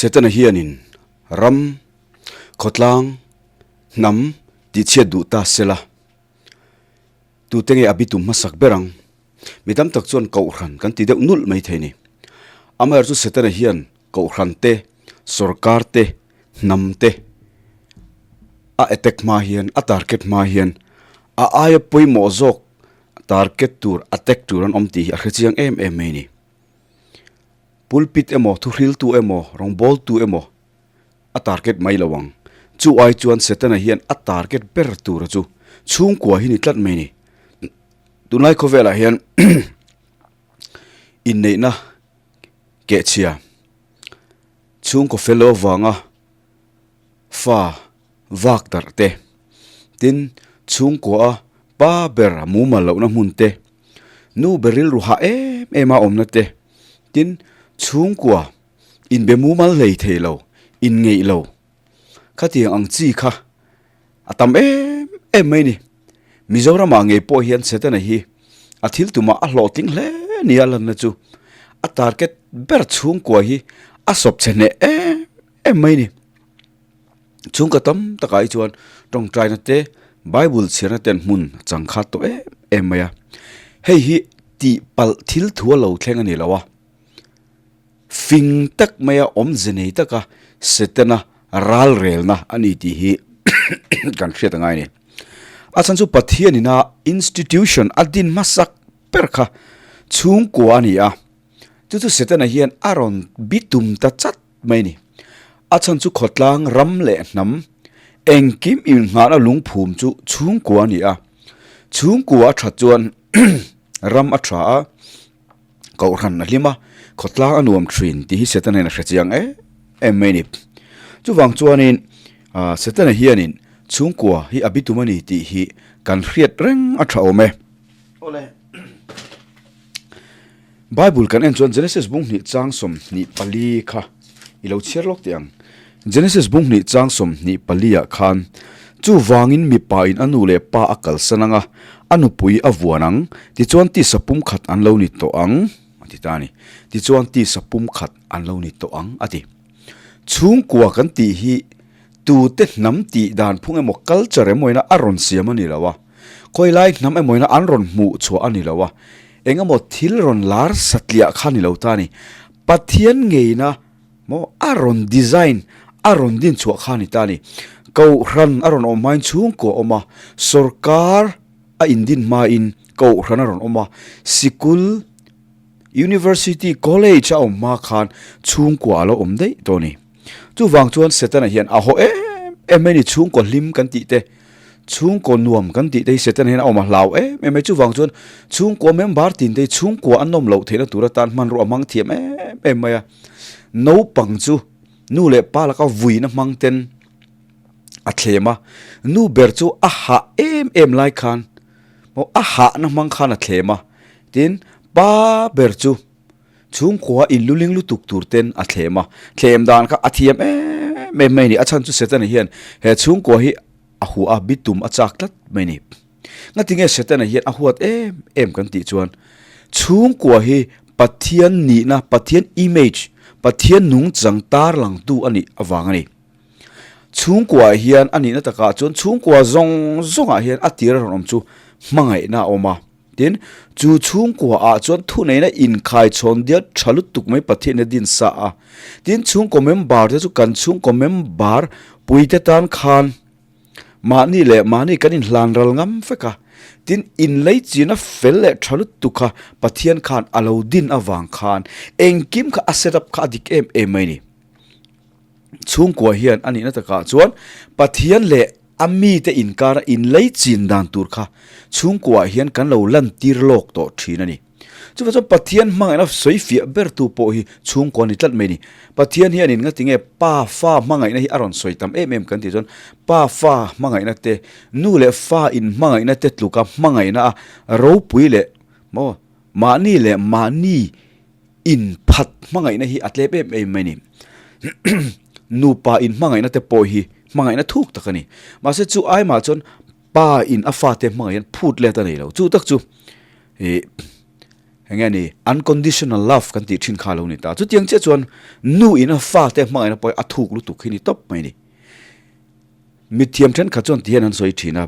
Setana hianin ram, khawtlang, hnam tihchhiat duh ta sela, tute nge a bitum hmasak ber ang? Mi tam tak chuan Kohhran kan ti deuh nulh mai thei ni. Amaherawhchu Setana hian Kohhran te, sorkar te, hnam te a attack hma hian, a target hma hian a aia pawimawh zawk target tur, attack tur an awm tih hi a hrechiang em em mai a ni. Pulpit emaw, thuhriltu emaw, rawngbawltu emaw a target mai lo ang. Chu ai chuan Setana hian a target ber tura chu chhungkua hi ni tlat mai a ni. Tunlai khawvelah hian inneihna kehchhia chhungkaw fel lo avanga fa vak darh te, tin chhungkua a pa ber a mumal lohna hmun te, nu ber rilru hah em em a awmna te, tin chhungkua inbe mumal hlei thei lo, inngeih lo khatiang ang chi kha a tam em em mai a ni. Mizoramah ngei pawh hian Setana hi a thil tumah a hlawhtling hle nia lanna chu a target ber chhungkua hi a sawp chhe hneh em em mai a ni. Chhungkaw tam takah hi chuan tawngtaina te Bible chhiarna ten hmun a chang khat tawh em em mai a. Hei hi tihpalh thil thu a lo thleng a ni lo a. Fing tak maia awmze nei taka Setana ralrelna a ni tih hi kan hriat a ngai a ni. A chhan chu Pathianina institution a din hmasak ber kha chhungkua a ni a, chu chu Setana hian a rawn bitum ta chat mai a ni. A chhan chu khawtlang ram leh hnam engkim inngahna lungphum chu chhungkua a ni a, chhungkua a that chuan ram a tha a, Kohhran a hlim a, khawtlang a nuam thin tih hi Setana hian a hre chiang em em mai a ni. Chuvang chuanin Setana hianin chhungkua hi a bitum a ni tih hi kan hriat reng a tha awm e. Awle. Bible kan en chuan Genesis bung hnih chang 24 kha i lo chhiar lawk teh ang. Genesis bung hnih chang 24 ah khan chuvangin mipa in a nu leh pa a kalsan ang a, a nupui a vuan ang, tichuan tisa pumkhat an lo ni tawh ang, a ti ta a ni. Tichuan tisa pumkhat an lo ni tawh ang, a ti. Chhungkua kan tih hi tute hnam tih dan phung emaw culture emawina a rawn siam a ni lo a, khawilai hnam emawina an rawn hmuh chhuah a ni lo a, engemaw thil rawn lar satliah kha a ni lo ta a ni. Pathian ngeina maw a rawn design a rawn din chhuah kha a ni ta a ni. Kohhran a rawn awm hmain chhungkua a awm a, sorkar a indin hmain kohhran a rawn awm a, sikul, university, college a awm hma khan chhungkua a lo awm daih tawh a ni. Chuvang chuan Setana hian a haw em em mai a ni, chhungkaw hlim kan tih te, chhungkaw nuam kan tih te hi Setana hian a awm a hlau em em mai. Chuvang chuan chhungkaw member tin te hi chhungkua an nawm loh theihna tur atan hmanrua a hmang thiam em em mai a. Naupang chu nu leh pa laka vuina hmang ten a thlem a, nu ber chu a hah em em lai khan maw a hahna hmang khan a thlem a, tin pa ber chu Chhungkua in luling lutuk tur ten a thlem a, thlem dan kha a thiam em em mai a ni. A chhan chu Setana hian he chhungkua hi a hua a, bitum a chak tlat mai a ni. Ngatinge Setana hian a huat em em kan tih chuan chhungkua hi Pathian nihna, Pathian image, Pathian nungchang tarlangtu a nih avang a ni. Chhungkua hian a nihna takah chuan chhungkua zawng zawngah hian a tir a rawn awm chu hmangaihna a awm a. Tin, chu chhungkua ah chuan thuneihna inkhai chhawn dial tha lutuk mai Pathian a din sa a. Tin, chhungkaw member te chu kan chhungkaw member puite tan khan mahni leh mahni kan inhlan ral ngam vek a. Tin, inleichina fel leh tha lutuk kha Pathian khan a lo din avang khan engkim kha a set up kha a dik em em mai a ni. Chhungkua hian a nihna takah chuan Pathian leh a mite inkara inlei chin dan tur kha chhungkuaah hian kan lo lantir lawk tawh thin a ni. Chuvang chuan Pathian hmangaihna sawi fiah bertu pawh hi chhungkua a ni tlat mai a ni. Pathian hian in ngatinge pa fa hmangaihna hi a rawn sawi tam em em kan tih chuan pa fa hmangaihna te, nu leh fa in hmangaihna te tluka hmangaihna a ropui leh maw mahni leh mahni Inphat hmangaihna hi a tlep em em mai a ni. Nupa inhmangaihna te pawh hi hmangaihna thuk tak a ni. Mahse chu ai mah chuan pa in a fate hmangaih hian phut let a nei lo. Chu tak chu ih Enge ni, unconditional love kan tih thin kha lo ni ta. Chutiang chiah chuan nu in a fate hmangaihna pawh hi a thuk lutuk hi ni tawp mai ni. Mithiam thenkhat chuan ti hian an sawi thin a,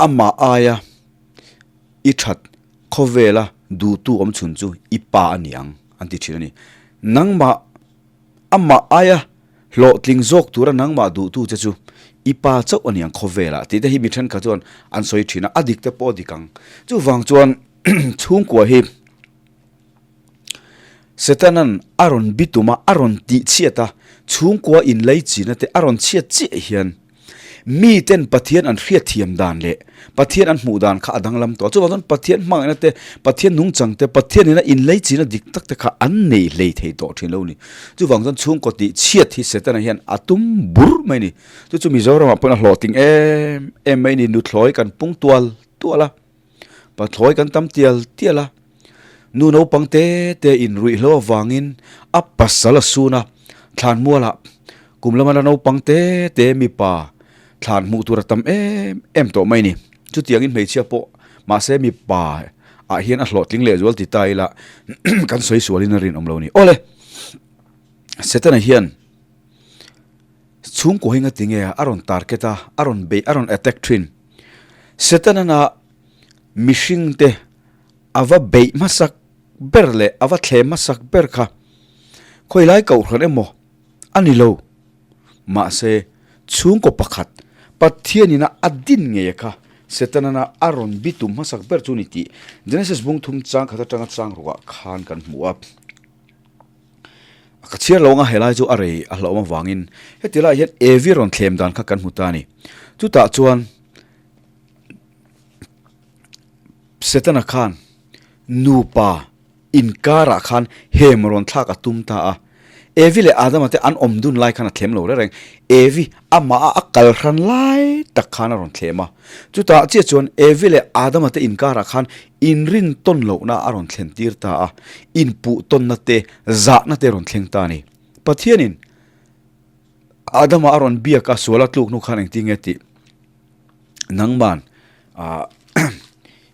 amah aia i that khawvela duhtu awm chhun chu i pa a ni ang an ti thin a ni. Nangmah amah aia hlawhtling zawk tura nangmah duhtu che chu i pa chauh a ni ang khawvelah tih te hi mi thenkhat chuan an sawi thin a, a dik te pawh a dik ang. Chuvang chuan chhungkua hi Setanan a rawn bitum a, a rawn tih chhiat a, chhungkua inlaichina te a rawn chhiat chiah hian miten Pathian an hriatthiam dan leh Pathian an hmuh dan kha a danglam tawh a. Chuvang chuan Pathian hmangaihna te, Pathian nungchang te, Pathian nena inlaichina dik tak te kha an nei hlei thei tawh thin lo a ni. Chuvang chuan chhungkaw tih chhiat hi Setana hian a tum bur mai a ni. Chu chu Mizoramah pawhin a hlawhtling em em mai a ni. Nuthlawi kan pung tual tual a. Pathlawi kan tam tial tial a, nu naupang te te in ruihhlo avangin a pasal a sun a, thlanmualah kum lama la naupang te te mipa thlan hmuh tur a tam em em tawh mai ni. Chutiangin hmeichhia pawh mahse mipa ah hian a hlawhtling leh zual ti ta ila kan sawi sualin a rinawm lo ni. Awle! Setana hian chhungkaw hi ngatinge a rawn target a, a rawn beih, a rawn attack thin. Setanana mihringte a va beih hmasak ber leh a va thlem hmasak ber kha khawilai kohhran emaw a ni lo. Mahse, chhungkaw pakhat Pathianina a din ngei kha Setanana a rawn bitum hmasak ber chu ni tih Genesis bung thum chang khat atanga chang rukah khan kan hmu a. Ka chhiar lo anga helai chu a rei a hlauhawm avangin heti laiah hian Evi rawn thlem dan kha kan hmu ta a ni. Chutah chuan Setana khan nupa inkarah khan hem rawn thlak a tum ta a. Evi leh Adama te an awm dun lai khan a thlem lo reng reng. Evi amah a a kal hran lai tak khan a rawn thlem a. Chutah chiah chuan Evi leh Adama te inkarah khan inrin tawn lohna a rawn thlen tir ta a, inpuh tawnna te, zahna te a rawn thleng ta a ni. Pathianin Adama a rawn biak a, sual a tluk hnu khan engtin nge tih nangman ah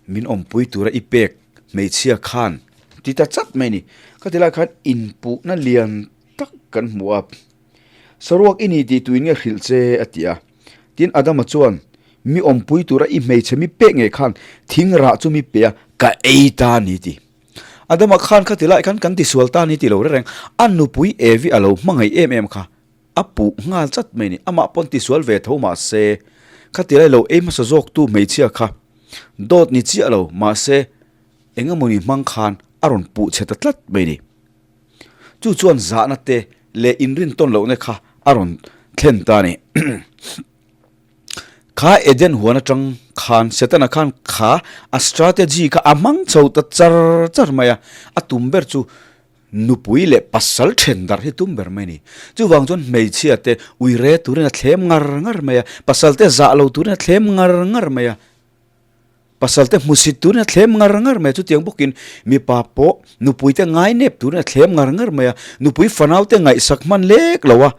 min awmpui tura i pek hmeichhia khan ti ta chat mai a ni. Khati lai khan inpuhna lian tak kan hmu a, Saruak i ni tih tuin nge hrilh che a ti a. Tin Adama chuan mi awmpui tura i hmeichhe mi pek ngei khan thing rah chu mi pe a, ka ei ta a ni ti. Adama khan khati lai khan kan tisual ta a ni ti lo reng reng, a nupui Evi a lo hmangaih em em kha a puh nghal chat mai a ni. Amah pawn tisual ve tho mahse khati lai lo ei hmasa zawktu hmeichhia kha dawt ni chiah lo mahse engemawni hmang khan a rawn puh chhe ta tlat mai a ni. Chu chuan zahna te leh inrintawn lohna kha a rawn thlen ta a ni. Kha Eden huan atang khan Setana khan kha a strategy kha a hmang chho ta char char mai a, a tum ber chu nupui leh pasal then darh hi tum ber mai a ni. Chuvang chuan hmeichhia te uire turin a thlem ngar ngar mai a, pasal te zah lo turin a thlem ngar ngar mai a. Pasal te hmusit turin a thlem ngar ngar mai a, chutiang bawkin mipa pawh nupui te ngainep turin a thlem ngar ngar mai a, nupui fanau te ngaihsak hman lek lo a,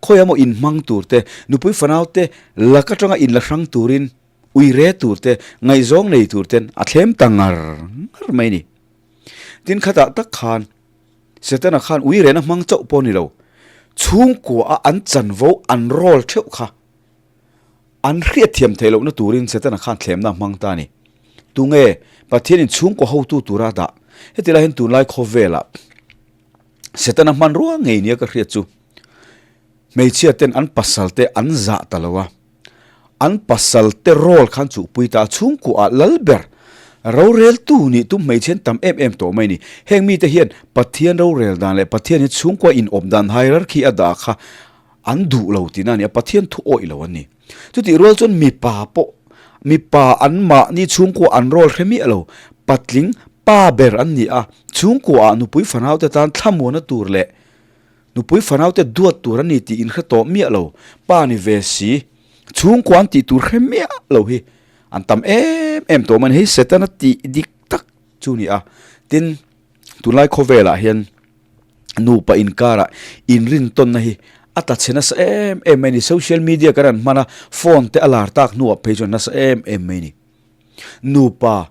khawi emaw inhmang tur te, nupui fanau te lak atanga inla hrang turin uire tur te, ngaihzawng nei tur ten a thlem ta ngar ngar mai a ni. Tin khatah tak khan Setana khan uirena hmang chauh pawh a ni lo, chhungkua a an chanvo an rawl theuh kha An hriatthiam theih lohna turin Setana khan thlemna a hmang ta a ni. Tunge Pathianin chhungkaw hotu tura a dah? Heti lai hian tunlai khawvelah Setana hmanrua ngei nia ka hriat chu hmeichhia ten an pasal te an zah ta lo a, an pasal te role khan chuhpui ta a, chhungkuaah lal ber roreltu nih tum hmeichhe an tam em em tawh mai a ni. Heng mite hian Pathian rorel dan leh Pathianin chhungkua inawp dan hierarchy a dah kha An duh lo tihna a ni a, Pathian thu awih lo an ni. Chutih rual chuan mipa pawh, mipa an mahni chhungkua an rawl hre miah lo, patling pa ber an ni a, chhungkuaah nupui fanaute tan thlamuana tur leh nupui fanaute duat tur an ni tih inhre tawh miah lo, pa ni ve si, chhungkua an tih tur hre miah lo hi an tam em em tawh mai a ni. Hei Setana tih dik tak chu a ni a, tin tunlai khawvelah hian, nupa inkarah inrintawnna hi a tla chhe nasa em em mai a ni. Social media kan han hman a, phone te a lar tak hnuah phei chuan nasa em em mai a ni. Nupa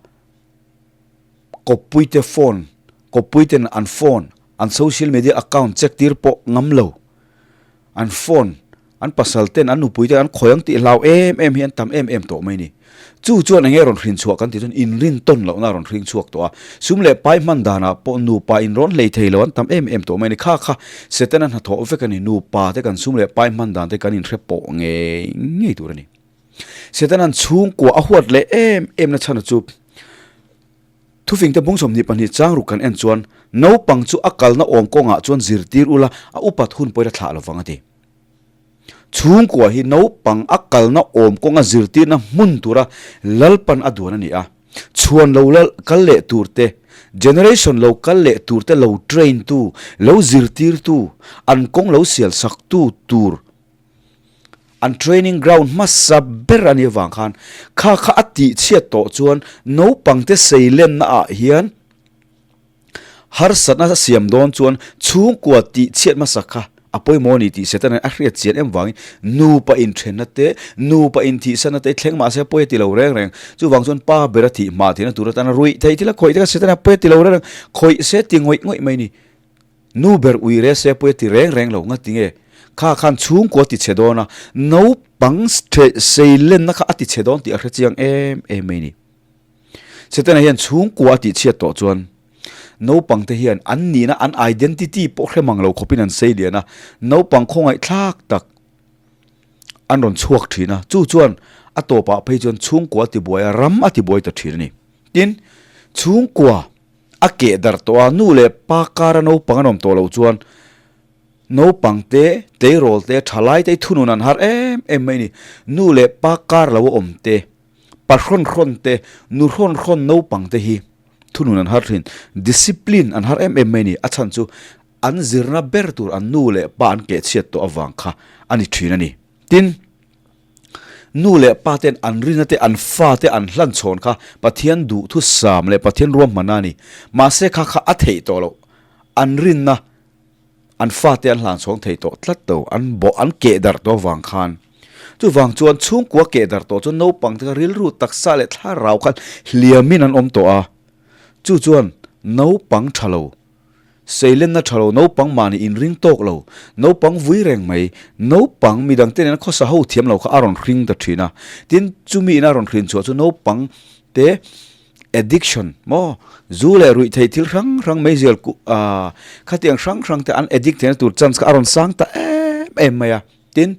Kawppuite phone, kawppuiten an phone, an social media account check tir pawh ngam lo. An phone, an pasal ten, an nupui ten an khawi ang tih hlau em em hi an tam em em tawh mai ni. Chu chuan enge rawn hrin chhuah kan tih chuan inrin tawn lohna a rawn hring chhuak tawh a. Sum leh pai hman danah pawh nupa inrawn hlei thei lo an tam em em tawh mai ni. Kha kha Setana hnathawh vek a ni. Nupa te kan sum leh pai hman dan te kan inhre pawh ngei ngei tur a ni. Setana'n chhungkua a huat leh em em na chhan chu Thufingte bung 22 chang ruk kan en chuan naupang chu a kalna awm kawngah chuan zirtir ula a upat hun pawhin a thlah lovang a ti. Chhungkua hi naupang a kalna awm kawnga zirtirna hmun tura Lalpan a duan a ni a. Chhuan lo la kal leh tur te, generation lo kal leh tur te lo train tu, lo zirtir tu, an kawng lo sial sak tu tur An training ground hmasa ber a nih avang khan kha kha a tih chhiat tawh chuan naupangte seilenna ah hian harsatna a siam dawn chuan chhungkua tih chhiat hmasa kha a pawimawh a ni tih Satan a hriat chian em vangin nupa inthenna te, nupa inthihsanna te thleng mahse a pawi a ti lo reng reng. Chuvang chuan pa bera thih hma theihna tur atana ruih theih thil a khawih te kha Satan a pawi a ti lo reng reng. Khawih se ti ngawih ngawih mai a ni. Nu ber ui re se pawh i ti reng reng lo nga tinge? Kha khan chhungkua ti chhe dawn a, naupang sei lenna kha a ti chhe dawn tih a hre chiang em em mai ni. Setana hian chhungkua a tih chhiat tawh chuan naupang te hian an nihna an identity pawh hre mang lo khawpin an sei lian a, naupang khawngaih thlak tak an rawn chhuak thin a, chu chuan a tawpah phei chuan chhungkua a ti buai a, ram a ti buai ta thin a ni. Tin, chhungkua A keh darh tawh a, nu leh pa kara naupang an awm tawh loh chuan naupang te, tleirawl te, thalai te hi thunun an har em em mai a ni. Nu leh pa kar lo a awm te, pa hrawn hrawn te, nu hrawn hrawn naupang te hi thunun an har thin. Discipline an har em em mai a ni. A chhan chu an zirna ber tur an nu leh pa an keh chhiat tawh avang kha a ni thin a ni. Tin. Nu leh pa ten an rina te an fa te an hlan chhawn kha Pathian duhthusam leh Pathian ruahmanna a ni. Mahse kha kha a theih tawh loh. An rinna an fa te an hlan chhawng thei tawh tlat lo. An bawh an keh darh tawh avang khan. Chuvang chuan chhungkua keh darh tawh chuan naupang te kha rilru taksa leh thlarau khan hliamin an awm tawh a. Chu chuan naupang tha lo Seilenna tha lo, naupang mahni inring tawk lo, naupang vui reng mai, naupang midangte nena khawsa ho thiam lo kha a rawn hring ta thin a. Tin, chumi ina rawn hrin chhuah chu naupang te addiction maw, zu leh ruih theih thil hrang hrang meizial ku ah khatiang hrang hrang te an addict theihna tur chance kha a rawn sang ta em em mai a. Tin,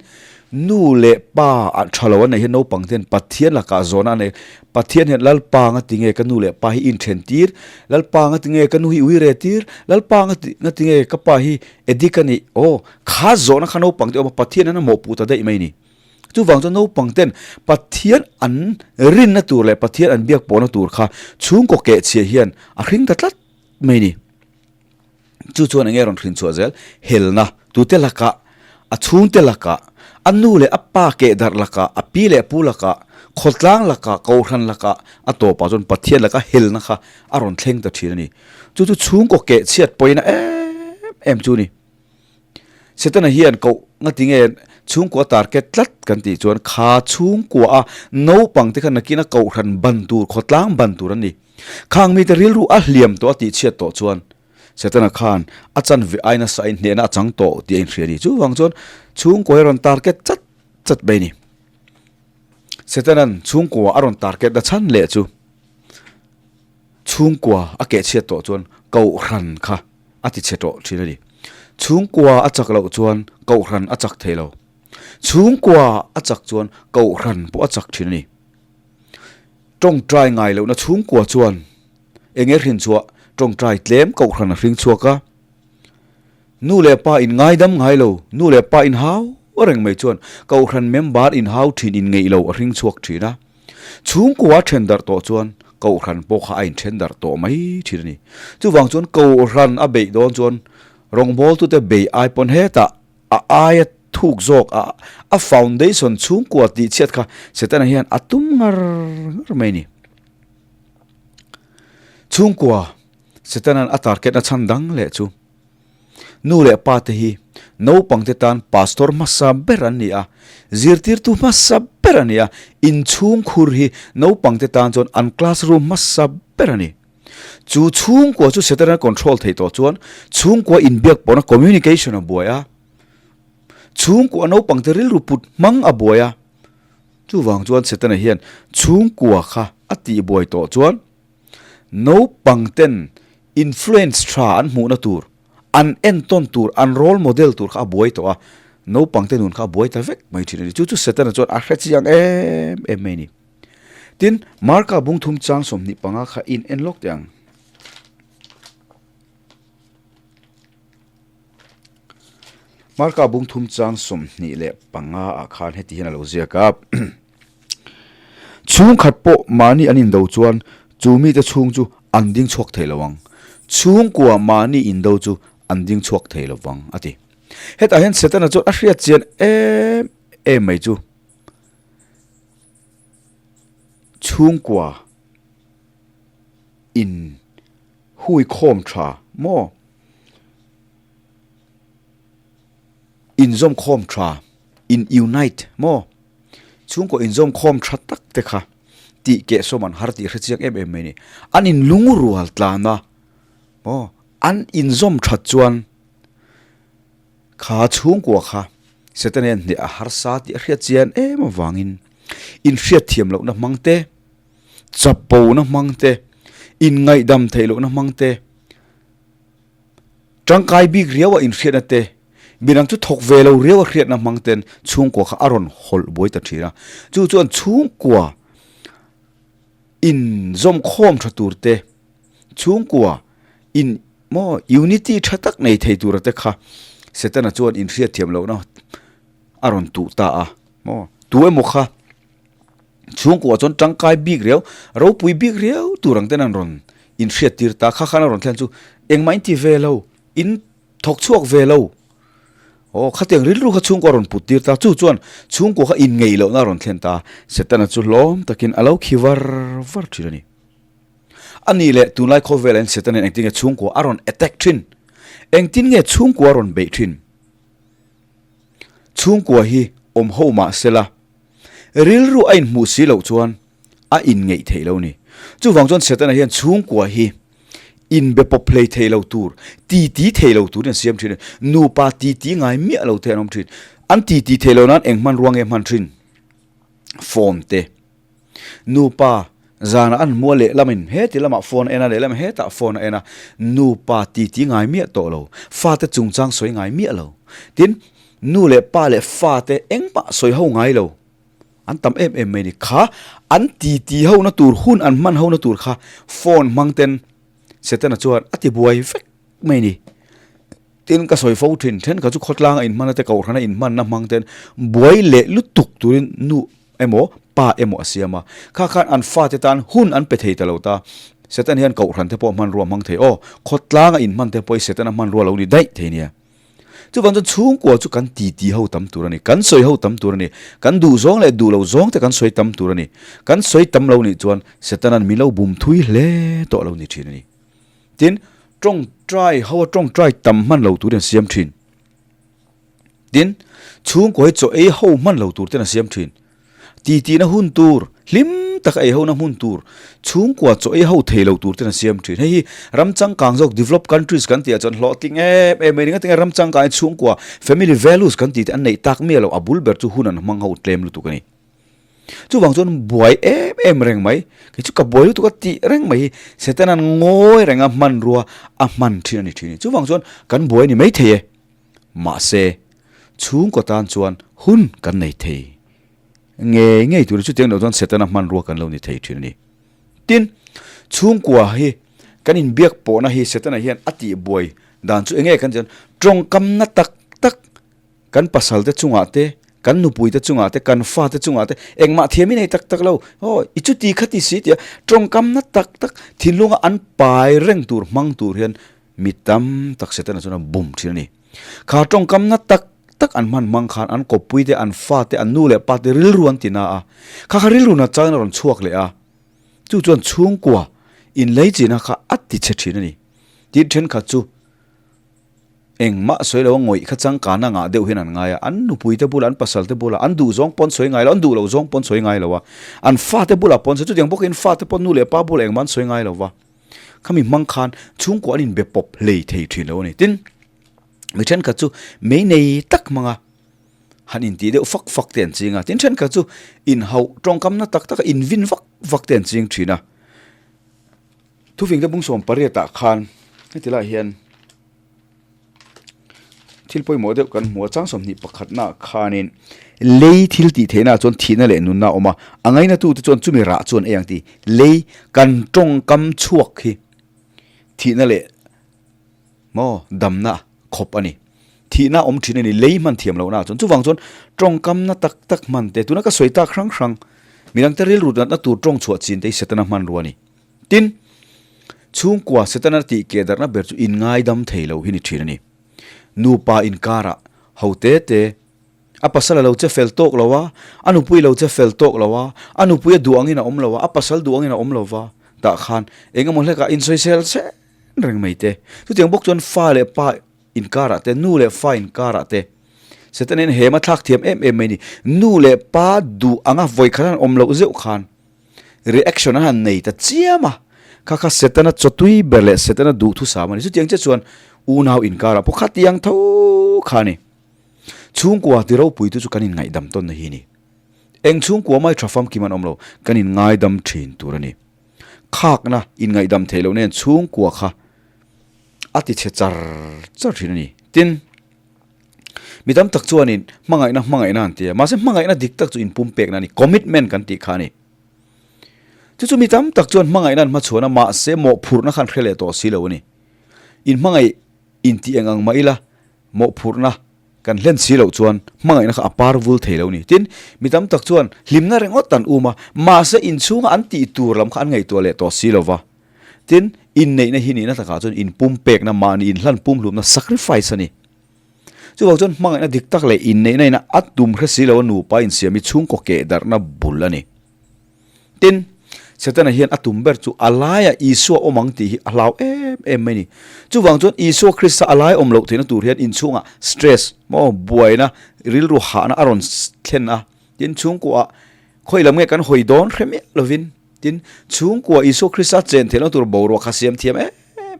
nu leh pa ah tha lo a neih hian naupang ten Pathian lakah zawhna a nei. Pathian hian Lalpa nga ti nge ka nu leh pa hi inthen tir? Lalpa nga ti nge ka nu hi ui re tir? Lalpa nga ti nga ti nge ka pa hi addict a nih? Aw, kha zawhna kha naupang te awm a, Pathian hian a mawhpuh ta daih mai a ni. Chuvang chuan naupang ten Pathian an rinna tur leh Pathian an biak pawhna tur kha chhungkaw kehchhiah hian a hring ta tlat mai a ni. Chu chuan enge rawn hrin chhuah zel? Helna, tute lakah, a chhungte lakah, a nu leh a pa keh darh lakah, a pi leh pu lakah, khawtlang lakah, kohhran lakah, a tawpah chuan Pathian laka helna kha a rawn thleng ta thin a ni. Chu chu chhungkaw keh chhiat pawhin a em em chu a ni. Setana hian koh ngati nge chhungkua target tlat kan tih chuan kha chhungkua a naupang te kha nakina kohhran ban tur, khawtlang ban tur an ni. Khang mite rilru a hliam tawh a tih chhiat tawh chuan Setana khan a chanve ai nasa in hnehna a chang tawh tih a inhria a ni. Chuvang chuan chhungkua hi a rawn target chat chat mai a ni. Setana'n chhungkua a rawn target na chhan leh chu chhungkua a keh chhiat tawh chuan kohhran kha a ti chhe tawh thin a ni. Chhungkua a chak loh chuan kohhran a chak thei lo. Chhungkua a chak chuan kohhran pawh a chak thin a ni. Tawngtai ngai lohna chhungkua chuan eng nge hrin chhuah tawngtai tlem kohhran a hring chhuak a. Nu leh pa in ngaidam ngai lo, nu leh pa in hau reng mai chuan kohhran member in hau thin in ngeih lo a hring chhuak thin a. Chhungkua a then darh tawh chuan kohhran pawh kha a inthen darh tawh mai thin a ni. Chuvang chuan kohhran a beih dawn chuan rawngbawltute beih ai pawn hetah A aia thuk zawk a, a foundation chhungkua tih chhiat kha Setana hian a tum ngar ngar mai a ni. Chhungkua Setana'n a target a chhan dang leh chu nu leh pa te hi naupang te tan pastor hmasa ber an ni a, zirtirtu hmasa ber a ni a, inchhungkhur hi naupang te tan chuan an classroom hmasa ber a ni. Chu chhungkua chu Setana control theih tawh chuan chhungkua inbiak pawhna communication a buai a, chhungkua naupangte rilru put hmang a buai a. Chuvang chuan Setana hian chhungkua kha a tihbuai tawh chuan naupangten influence tha an hmuhna tur, an entawn tur, an role model tur kha a buai tawh a, naupangte nun kha a buai ta vek mai thin a ni. Chu chu Setana chuan a hrechiang em em mai a ni. Tin, Marka bungthum chang 25 kha in en lawk teh ang. Marka bungthum chang 25 ah khan heti hian a lo ziak a, Chhungkhat pawh mahni an indo chuan chu mite chhung chu an ding chhuak thei lo ang. Chhungkua mahni indo chu an ding chhuak thei lo vang, a ti. Hetah hian Setana chuan a hriat chian em em mai chu. Chhungkua in hui khawm tha maw? Inzawm khawm tha, in unite maw? Chhungkaw inzawm khawm tha tak te kha tih keh sawm an har tih hre chiang em em mai a ni. An in lungrual tlan a maw? An inzawm that chuan Kha chhungkua kha Setana hian hneh a harsa tih a hriat chian em avangin inhriat thiam lohna hmang te, chapona hmang te, inngaihdam theih lohna hmang te, tangkai bik riau a inhriatna te, midang chu thawk ve lo riau a hriatna hmang ten chhungkua kha a rawn hawlh buai ta thin a. Chu chuan chhungkua inzawmkhawm tha tur te, Chhungkua in maw unity tha tak nei thei tura te kha Setana chuan inhriat thiam lohna a rawn tuh ta a maw. Tu emaw kha chhungkua chuan tangkai bik riau, ropui bik riau tur ang ten an rawn inhriat tir ta. Kha khan a rawn thlen chu engmah in ti ve lo, in thawk chhuak ve lo. Aw khatiang rilru kha chhungkua a rawn put tir ta. Chu chuan chhungkua kha inngeih lohna a rawn thlen ta. Setana chu hlawm takin a lo khi var var thin a ni. A nih leh tunlai khawvelah hian Satan hian engtin nge chhungkua a rawn attack thin? Engtin nge chhungkua a rawn beih thin? Chhungkua hi awm ho mah sela, rilru a inhmuh si loh chuan a inngeih theih lo ni. Chuvang chuan Setana hian chhungkua hi inbe pawp hlei thei lo tur, titi thei lo turin a siam thin a ni. Nupa titi ngai miah lo te an awm thin. An titi thei lo nan eng hmanrua nge hman thin? Phone te. Nupa zanah an hmu a lehlamin heti lamah phone a en a, lehlamin hetah phone a en a, nupa titi ngai miah tawh lo, fate chungchang sawi ngai miah lo. Tin, nu leh pa leh fate engmah sawi ho ngai lo an tam em em mai a ni. Kha an titi hona tur hun an hman hona tur kha phone hmang ten Setana chuan a ti buai vek mai a ni. Tin, ka sawi fo thin, thenkhat chu khawtlanga inhmanna te kohhrana inhmanna hmang ten buai leh lutuk turin nu emaw pa emaw a siam a, kha khan an fate tan hun an pe thei ta lo ta. Satan hian kohhran te pawh hmanrua hmang thei aw, khawtlanga inhman te pawh hi Setana hmanrua lo ni daih thei nia. Chuvang chuan chhungkua chu kan titi ho tam tur a ni, kan sawi ho tam tur a ni, kan duh zawng leh duh lo zawng te kan sawi tam tur a ni. Kan sawi tam lo nih chuan Setana'n min lo bum thui hle tawh lo ni thin a ni. Tin, tawngtai ho a tawngtai tam hman lo turin a siam thin. Tin, chhungkaw hi chaw ei ho hman lo tur ten a siam thin. Titihna hun tur, hlim taka ei hona hmun tur, chhungkua chaw ei ho thei lo tur ten a siam thin. Hei hi ram changkang zawk developed countries kan tih ah chuan hlawhtling em em mai ni. Ngatinge ram changkang hi chhungkua family values kan tih te an neih tak miah lo, a bul ber chu hun an hmang ho tlem lutuk a ni. Chuvang chuan buai em em reng mai, kei chu ka buai lutuk a tih reng mai hi Setana'n ngawi renga hmanrua a hman thin a ni thin. Chuvang chuan kan buai a ni maithei e. Mahse, chhungkaw tan chuan hun kan nei thei ngei ngei tur chutiang loh chuan Setana hmanrua kan lo ni thei thin a ni. Tin, chhungkua hi kan inbiak pawhna hi Setana hian a tih buai dan chu enge kan tih chuan tawngkamna tak tak kan pasal te chungah te, kan nupui te chungah te, kan fa te chungah te engmah thiam i nei tak tak lo. Aw, i chuti kha ti si tia tawngkamna tak tak thinlunga an pai reng tur hmang tur hian Mi tam tak Setana chuan a bum thin a ni. Kha tawngkamna tak tak an hman hmang khan an kawppui te, an fa te, an nu leh pa te rilru an ti na a. Kha kha rilru nat changin a rawn chhuak leh a. Chu chuan chhungkua inlei china kha a ti chhe thin a ni. Tin thenkhat chu engmah sawi lo a ngawih kha changkana ngah deuh hian an ngai a. An nupui te bulah, an pasal te bulah, an duh zawng pawn sawi ngai lo, an duh loh zawng pawn sawi ngai lo a. An fa te bulah pawn sawi, chutiang bawkin fa te pawh nu leh pa bulah engmah an sawi ngai lo va. Khami hmang khan chhungkua an inbe pawp hlei thei thin lo a ni. Tin, mi thenkhat chu mei nei tak hmanga han intih deuh fak fak te an ching a, tin thenkhat chu inhauh tawngkamna tak taka invin vak vak te an ching thin a. Thufingte bung 18 ah khan heti lai hian thil pawimawh deuh kan hmu a, chang 21 ah khanin lei thil tih theihna ah chuan thihna leh nunna a awm a, a ngainatute chuan chumi rah chuan ei ang tih lei kan tawngkam chhuak hi thihna leh maw damna khawp a ni. Thihna awm thin a ni, lei hman thiam lohna ah chuan. Chuvang chuan tawngkamna tak tak hman te, tuna ka sawi tak hrang hrang, midangte rilru natna tur tawng chhuah chin te hi Setana hmanrua a ni. Tin, chhungkua Setana tih keh darhna ber chu inngaidam thei lo hi ni thin a ni. Nupa inkarah ho te te, a pasal a lo che fel tawk lo a, a nupui lo che fel tawk lo a, a nupui a duh angin a awm lo a, a pasal duh angin a awm lo va, tah khan eng emaw hlekah insawisel chen reng mai te. Chutiang bawk chuan fa leh pa inkarah te, nu leh fa inkarah te, Setana hian hem a thlak thiam em em mai a ni. Nu leh pa duh anga vawikhat han awm loh zeuh khan reaction an han nei ta chiam a, kha kha Setana chawtui ber leh Setana duhthusam a ni. Chutiang chiah chuan unau inkarah pawh khatiang tho kha a ni. Chhungkua ti ropuitu chu kan inngaihdam tawnna hi a ni. Eng chhungkua mai tha famkim an awm lo, kan inngaidam thin tur a ni. Khakna inngaihdam theih loh nen chhungkua kha a ti chhe char char thin a ni. Tin, mi tam tak chuanin hmangaihna hmangaihna an ti a, mahse hmangaihna dik tak chu inpumpekna a ni, commitment kan tih kha a ni. Chu chu mi tam tak chuan hmangaihna an hmachhuan a, mahse mawhphurhna kha an hre leh tawh si lo a ni. Inhmangaih intih eng ang mah ila mawhphurhna Kan hlen si loh chuan hmangaihna kha a par vul thei lo ni. Tin, mi tam tak chuan hlimna ringawt an um a, mahse inchhunga an tih tur lam kha an ngaihtuah leh tawh si lo va. Tin, inneihna hi nihna takah chuan inpumpekna, mahni inhlan pumhlumna, sacrifice, a ni. Chuvang chuan hmangaihna dik tak leh inneihna ina a tum hre si lo a nupa insiam hi chhungkaw kehdarhna bul a ni. Tin, Setana hian a tum ber chu a laiah Isua awm ang tih hi a hlau em em mai ni. Chuvang chuan Isua Krista a lai awm loh theihna tur hian inchhungah stress maw buaina rilru hahna a rawn thlen a. Tin, chhungkuaah khawi lam nge kan hawi dawn hre miah lovin tin, chhungkuaah Isua Krista chen theihna tur boruak kha siam thiam em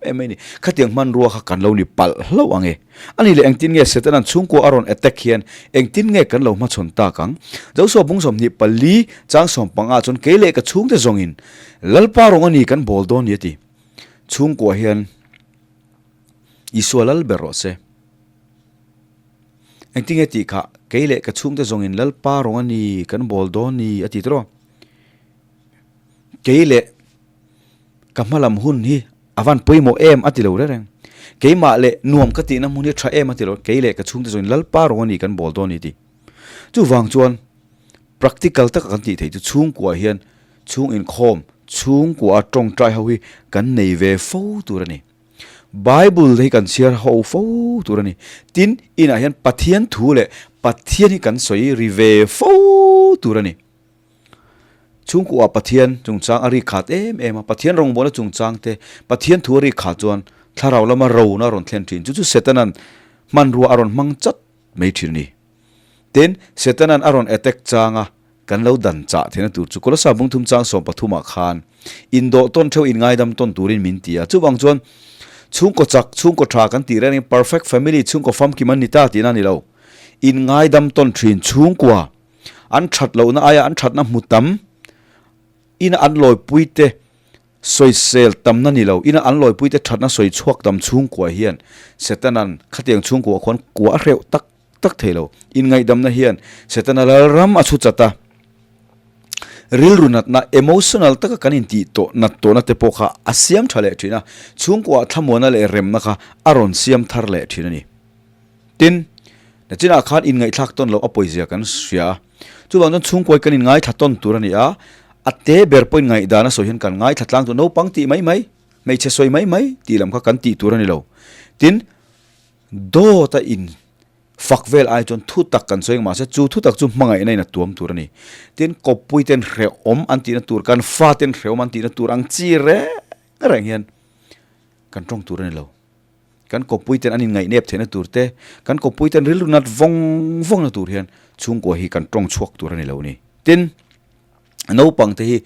em mai ni. Khatiang hmanrua kha kan lo ni palh hlauh ang e. A ni leh engtin nge Setana'n chhungkua a rawn attack hian engtin nge kan lo hmachhawn tak ang? Joshua bung 24 chang 15 chuan kei leh ka chhungte zawngin Lalpa rawng a ni kan bawl dawn ni a ti. Chhungkua hian Isua lal ber rawh se. Engtin nge tih kha kei leh ka chhungte zawngin Lalpa rawng a ni kan bawl dawn ni a ti tawh. Kei leh Ka hmalam hun hi a van pawimawh em a ti lo reng reng. Keimah leh nuam ka tihna hmun hi a tha em a ti lo, kei leh ka chhungte zawngin Lalpa rawng a ni kan bawl dawn a ni ti. Chuvang chuan practical taka kan tih theih chu chhungkua hian chhung inkhawm, chhungkua tawngtai ho hi kan nei ve fo tur a ni. Bible te hi kan chhiar ho fo tur a ni. Tin, inah hian Pathian thu leh Pathian hi kan sawi ri ve fo tur a ni. Chhungkuah Pathian chungchang a rik khat em em a, Pathian rawngbawlna chungchang te, Pathian thu a rik khat chuan thlarau lama rona a rawn thlen thin. Chu chu Setana'n hmanrua a rawn hmang chat mai thin a ni. Tin, Setana'n a rawn attack changa kan lo dan chah theihna tur chu Kolosa bung thum chang 13 ah khan indawh tawn theuh inngaidam tawn turin min ti a. Chuvang chuan chhungkaw chak, chhungkaw tha kan tih reng reng perfect family, chhungkaw famkim an ni ta tihna a ni lo. Inngaidam tawn thin chhungkua An that lohna aia an thatna hmu tam, ina an lawipuite sawisel tamna ni lo, ina an lawipuite thatna sawi chhuak tam chhungkua hian Setana'n khatiang chhungkua khuan kua a hreuh tak tak thei lo. Inngaihdamna hian Setana lalram a chhu chat a, rilru natna, emotional, taka kan intih tawh nat tawhna te pawh kha a siam tha leh thin a, chhungkuaah thlamuana leh remna kha a rawn siam thar leh thin a ni. Tin, nachinah khan inngaihthlak tawn loh a pawizia kan hria a. Chuvang chuan chhungkuai kan inngaithla tawn tur a ni a, a te ber pawhin ngaihdan a sawi hian kan ngaithla tlang tur, naupang tih mai mai, hmeichhe sawi mai mai tih lam kha kan tih tur a ni lo. Tin, dawt a in fak vel ai chuan thu tak kan sawi ang mahse chu thu tak chu hmangaihna in a tuam tur a ni. Tin, kawppui ten hrehawm an tihna tur, kan fa ten hrehawm an tihna tur ang chi reng reng hian kan tawng tur a ni lo. Kan kawppuiten an inngaihnep theihna tur te, kan kawppuiten rilru nat vawng vawngna tur hian chhungkua hi kan tawng chhuak tur a ni lo ni. Tin, naupangte hi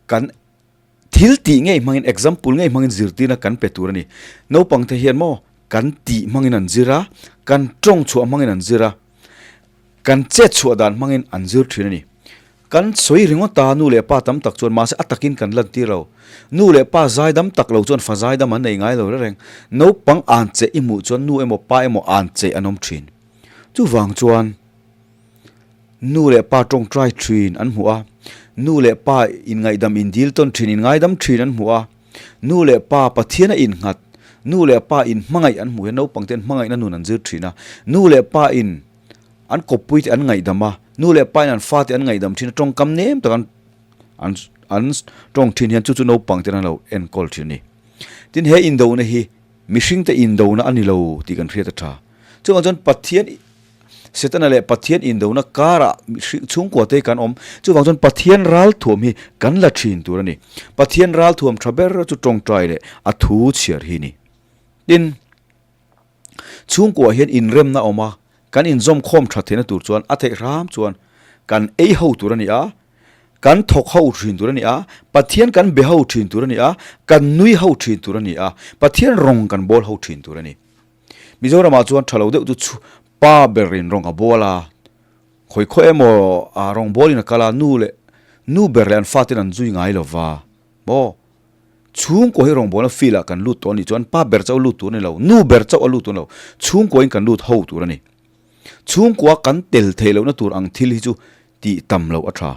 kan Thil tih ngei hmangin, example ngei hmangin zirtirna kan pe tur a ni. Naupangte hian maw kan tih hmangin an zir a, kan tawng chhuah hmangin an zir a, kan chet chhuah dan hmangin an zir thin a ni. Kan sawi ringawt a, nu leh pa tam tak chuan mahse a takin kan lantir lo. Nu leh pa zaidam tak lo chuan fa zaidam an nei ngai lo reng reng. Naupang an che i hmuh chuan nu emaw pa emaw an che an awm thin. Chuvang chuan nu leh pa tawngtai thin an hmuh a, nu leh pa inngaihdam indil tawn thin, inngaidam thin an hmuh a, nu leh pa Pathian a innghat, nu leh pa inhmangaih an hmuh hian naupang te an hmangaihna nun an zir thin a, nu leh pa in an kawppui te an ngaihdam a, nu leh pa in an fa te an ngaihdam thin a, tawngkam nem tak an an an tawng thin hian chu chu naupang ten an lo enkawl thin a ni. Tin he indona hi mihring te indona a ni lo tih kan hriat a tha. Chuvang chuan Pathian Setana leh Pathian indona karah mihring chhungkua te kan awm. Chuvang chuan Pathian ralthuam hi kan la thin tur a ni. Pathian ralthuam tha ber chu tawngtai leh a thu chhiar hi a ni. Tin. Chhungkuah hian inremna awm a, kan inzawm khawm that theihna tur chuan a theih hram chuan kan ei ho tur a ni a, kan thawk ho thin tur a ni a, Pathian kan be ho thin tur a ni a, kan nui ho thin tur a ni a, Pathian rawng kan bawl ho thin tur a ni. Mizoramah chuan tha lo deuh chu pa berin rawng a bawl a, khawi khawi emaw rawng bawlin a kal a, nu leh nu ber leh an faten an zui ngai lo va maw? Chhungkaw hi rawngbawlna field ah kan lut tawh a nih chuan pa ber chauh a lut tur a ni lo, nu ber chauh a lut tur a ni lo, chhungkaw in kan lut ho tur a ni. Chhungkua kan tel theih lohna tur ang thil hi chu tih tam loh a tha.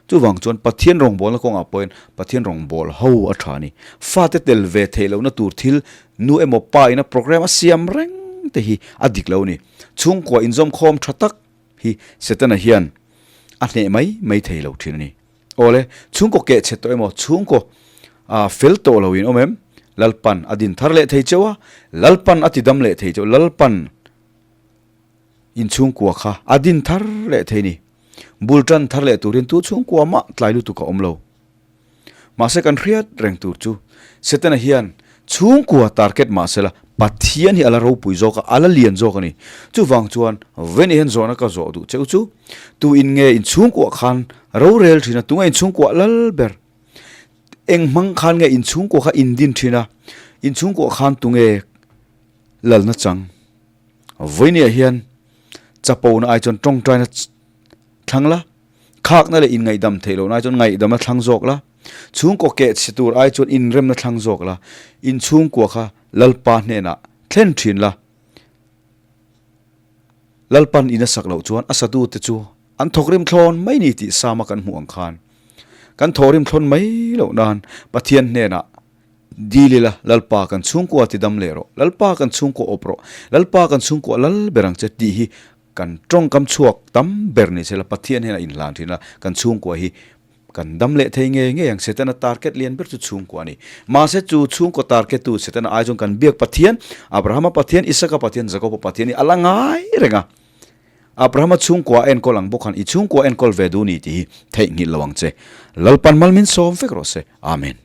Chuvang chuan Pathian rawngbawlna kawngah pawhin Pathian rawngbâwl ho a tha a ni. Fate tel ve theih lohna tur thil nu emaw pa ina program a siam reng te hi a dik lo a ni. Chhungkua inzawmkhawm tha tak hi Setana hian a hneh mai mai thei lo thin a ni. Awle, chhungkaw keh chhe tawh emaw, chhungkaw fel tawh lo in awm em? Lalpan a din thar leh thei cheu a, Lalpan a ti dam leh thei cheu, Lalpan in chhungkua kha a din thar leh thei ni. Bul tan thar leh turin tu chhungkua mah tlai lutuk a awm lo. Mahse kan hriat reng tur chu Setana hian chhungkua target mahsela Pathian hi a la ropui zawk a, a la lian zawk a ni. Chuvang chuan Veni hian zawhna ka zawh duh cheu chu, tu in nge in chhungkuah khan rorel thin a, tunge in chhungkuah lal ber? Eng hmang khan nge in chhungkuah kha in din thin a, in chhungkuah khan tunge lalna chang? Veniah hian chapona ai chuan tawngtaina thlang la. Khakna leh inngaihdam theih lohna ai chuan ngaihdam a thlang zawk la, chhungkaw keh chhe tur ai chuan inremna thlang zawk la, inchhungkua kha Lalpa hnenah thlen thin la. Lalpan in a sak loh chuan a satute chu an thawkrim thlawn mai ni tih Sama kan hmuh ang khan kan thawhrim thlawn mai loh nan Pathian hnenah dil ila, Lalpa kan chhungkua tidam leh rawh, Lalpa kan chhungkua awp rawh, Lalpa kan chhungkua lal ber ang che tih hi Kan tawngkam chhuak tam ber ni sela Pathian hian a inhlan thin a, kan chhungkua hi kan dam leh thei ngei ngei ang. Setana target lian ber chu chhungkua a ni. Mahse chu chhungkaw target tu Setana ai chuan kan biak Pathian, Abrahama Pathian, Isaka Pathian, Jakoba Pathian hi a la ngai reng a. Abrahama chhungkua a enkawl ang bawk khan i chhungkua enkawl ve duh ni tih hi theihnghilh lo ang che. Lalpan mal min sawm vek rawh se. Amen.